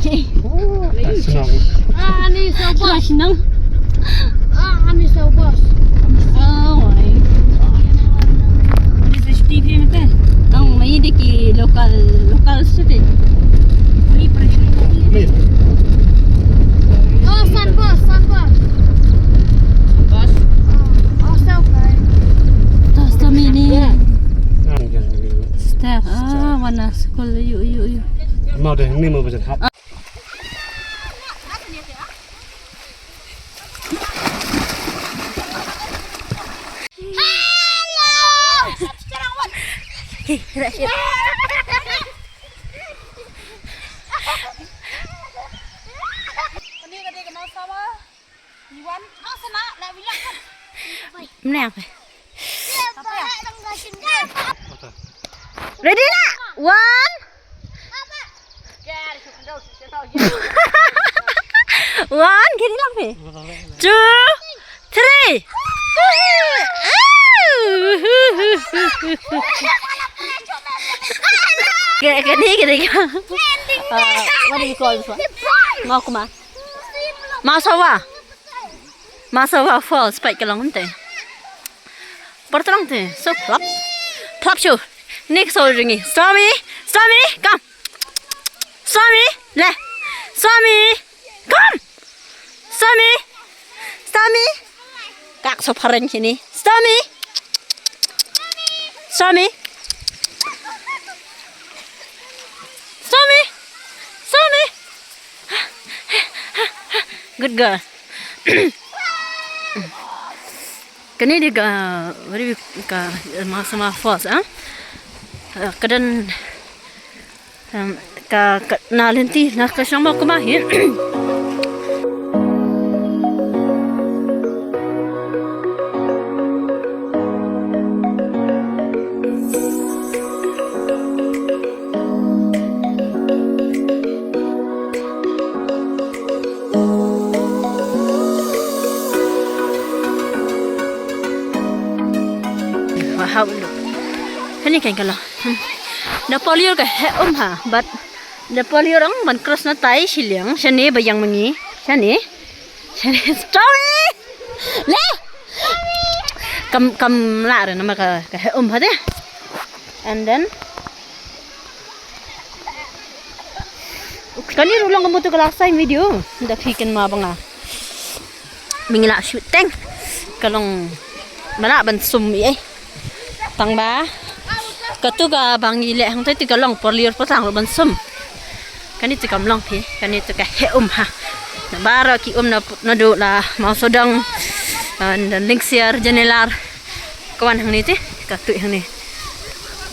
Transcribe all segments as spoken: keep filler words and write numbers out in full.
Shnong. Ah, ani sa bos. Shnong. Ah, ani sa bos. Oh my God. This is T V mate. Ang mai de ki local, local sute. Ni pressure. Oh, san bos, san bos. Bos. Oh, sa bos. Tas kami ni. Staff. Ah, mana school yu yu yu. Mau deh, ni mau baca hap. Mneng. Ready na? One. One, kini lang phi. Two, three. Kini, kini, kini. Uh, what do you call this one? Mau kuma. Mau sawa. Masawa Falls, peit ka long te. Por tlang te, so plap. Plap shu. Nik so ringi. Stormy, Stormy, come. Stormy, le. Stormy, come. Stormy, Stormy. Kak so phareng sini. Stormy. Stormy. Stormy. Stormy. Good girl. Kane de ka, what do you, ka, Masawa Falls, ah? Eh, ka don, em, ka, ka, na lynti, na ka shong ba kuma hi. Wow, look. Kane kan kala. Hmm. Da Polio ka he um ha, but da Polio rong ban cross na tai shiliang, shane ba yang mangi, shane. Shane. Sorry. Le. Kam, kam la re nama ka, ka he um ha de. And then Kane ruh long ka mutu ka la sai video. Da phi kynmaw ba nga, mynta la shoot teng. Ka long ba lah ban sum ïa. Tang ba katu kaba ngi leh hangtai tu ka long por lyiur por tang ruh ban sum. Kane tu kam long phi, kane tu ka heh um ha. Na baroh ki um na, naduh la Mawsawdong, ah, na Lyngksiar, Janilar. Ka wan hangne te, ka tuh hangne.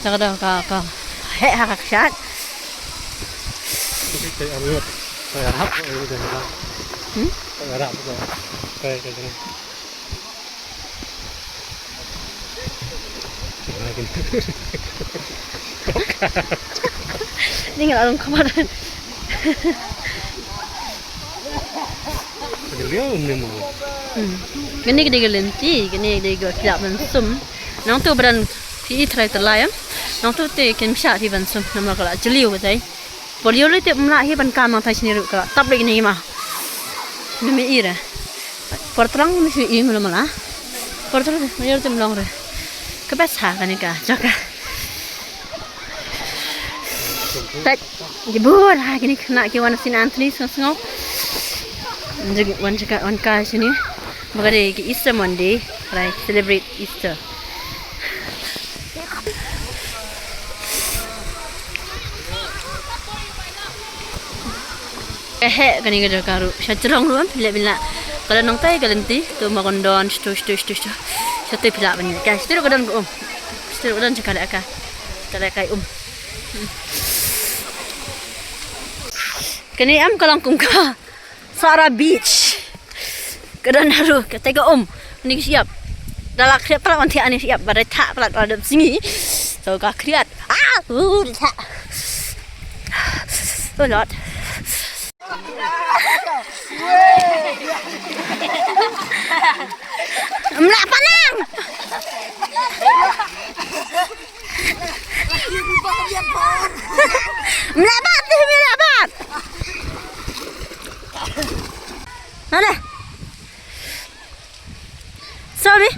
Ka da ka, ka heh ha ka kshaid. Hmm? Ni nga la long khamar. Hmm. Kane ka dei ka lynti, kane ka dei ka phi lah ban sum. Nangtu ba don phi i trai tylli em. Nangtu te kim shah phi ban sum namar ka la jylliew katai. Por ïoh lei te ym lah hi ban kam nangtai shane ruh ka la tap lei kane ma. Ni me i re. Por tlang ni shi i mala mala. Por tlang me ïoh te ym long re. Ka best ha kane ka jaka. Peit, ki bun ha kine ki khynnah ki wan Saint Anthony sngewsngew. Wan jaka, wan kai shane. Ba ka dei ki Easter Monday, right, celebrate Easter. Ka heh kane ka jaka ruh. Sha jrong ruh em, phi leh phi lah. Ka la nangtai ka lynti, tu ma kon don, shtu, shtu, shtu, shtu. Shatu phi lah ban ïa. Ka shatu ruh ka don ka um. Shatu ruh ka don jaka leh ka. Jaka leh ka um. Kane em ka long kum ka Sara Beach. Ka don haru, kata ka um. Ani ka shyiap. Da la khriat palat wan thiah ani ka shyiap, ba da thah palat ba da sngi. So ka khriat. Ah, uh, da thah. Oh Lord. Mla panang. Mla bat, mla bat. Hana. Sorry.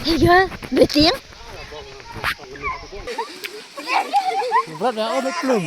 Hey girl, beting. Berat dah, oh, beplum.